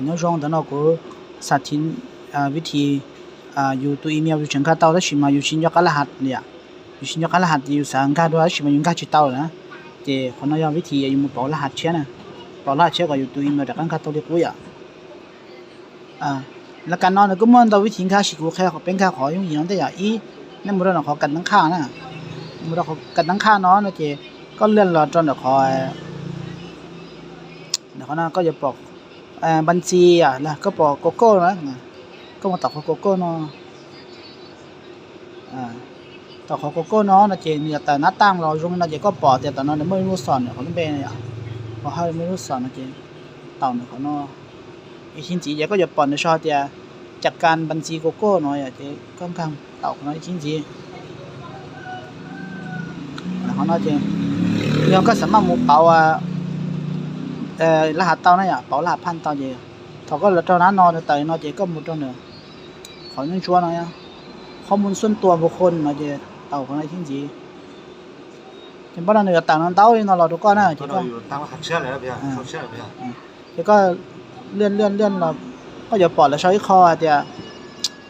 Nyob zoo, ntawm no kuv xa thiv vib thi yus tus email yus tseem nkag tau tab sis mas yus tsis nco qab laj has li yom. Yus tsis nco qab laj has ces yus xav nkag dua tab sis mas yus nkag tsis tau lawm na. Ces qhov no yog vib thi yus mus pauv laj has tshiab na, pauv laj has tshiab kom yus tus email rov qab nkag tau li qub yom. Lawv kas no nws kuj muaj ntau vib thi nkag tab sis kuv qhia peb nkag qhov yooj yim no ntej yom. Ib, nej mus rau ntawm qhov kas teeb qhaj na, mus rau qhov kas teeb qhaj no no ces koj lia los rau ntawm qhov, ntawm qhov no koj yuav pom npas ntxis, koj pom Google no, koj mus tom qhov Google no, tom qhov Google no no ces nws yuav tawm nab taaj los zoo li no ces koj pom tias tom no nws muaj ib lub xom nws qhov lub npe no yom, qhov hawj muaj ib lub xom no ces taum nws qhov no ib thib ntxiv ces koj yuav pom nws sau tias cas kas npas ntxis Google no yom, ces koj nkag taum qhov no ib thib ntxiv. Qhov no ces yog koj xav maj mus pauv laj has tau na yom, pauv laj has phaj tau ces thaum koj los rau nab no nws tawm no ces koj mus rau nws qhov ntsuab ntsuab no, qhov mus xuaj tua npu khon no ces taum qhov no ib thib ntxiv. Ces npaj no nws yuav tawm no ntau li no los rau koj na ces koj, ces koj liaj liaj liaj los koj yuav pom lawv sau ib qho hais tias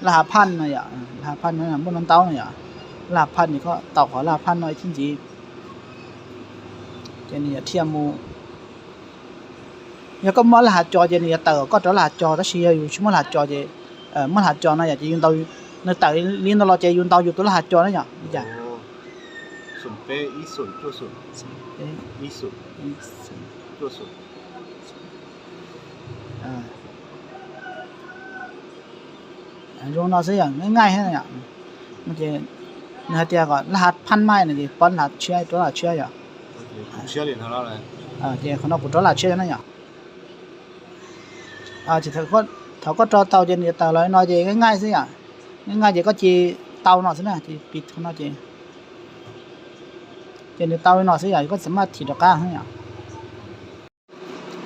laj has phaj no yom, laj has phaj no muaj no ntau no yom, laj has phaj no koj taum qhov laj has phaj no ib thib ntxiv. Ces nws yuav thiaj mus, yog koj muaj laj has co ces nws yuav tawm koj rau laj has co tab sis yog yus tsis muaj laj has co ces, muaj laj has co no yom ces yus ntaus, nws tawm li no los ces yus ntaus yus tus laj has co na yom li cas. Zoo no xwb yom, nqaij nqaij thiab yom. Ces nws hais tias kom laj has phaj mai no ces pov laj has tshiab, rov laj has tshiab yom. Ces qhov no kuv rov laj has tshiab na yom. Ces thaum koj rau tau ces nws tawm los li no ces nqaij nqaij xwb yom. Nqaij nqaij ces koj cia li tau no xwb na, ces piv no ces, ces nws tau li no xwb yom, koj txawm maj thim rov qab xwb yom.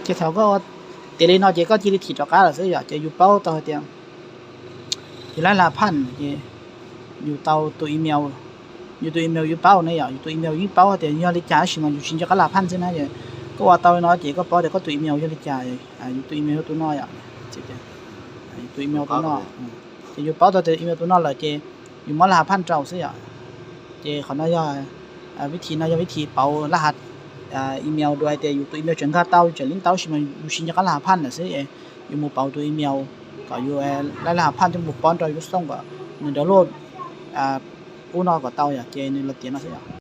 Ces thaum koj ua tiav li no ces koj cia li thim rov qab lawm xwb yom, ces yus paub tau hais tias yus laj has phaj ces yus tau tus email, yus tus email yus paub ne yom, yus tus email yeej paub tias yog li cas tab sis mas yus tsis nco qab laj has phaj xwb na. Koj ua tau li no ces koj paub tias koj tus email yog li cas, yus tus email yog tus no yom, tus email tus no. Ces yus paub tau tias email tus no lawm ces yus muab laj has phaj rau xwb yom. Ces qhov no yog vib thi no yog vib thi pauv laj has email dua hais tias yus tus email tseem nkag tau, yus tseem lib tau tab sis mas yus tsis nco qab laj has phaj lawm xwb, yus mus pauv tus email kom yus laj laj has phaj coj mus pov rau yus lub xoo kom nws download ub no kom tau yom, ces nws los tiav no xwb yom.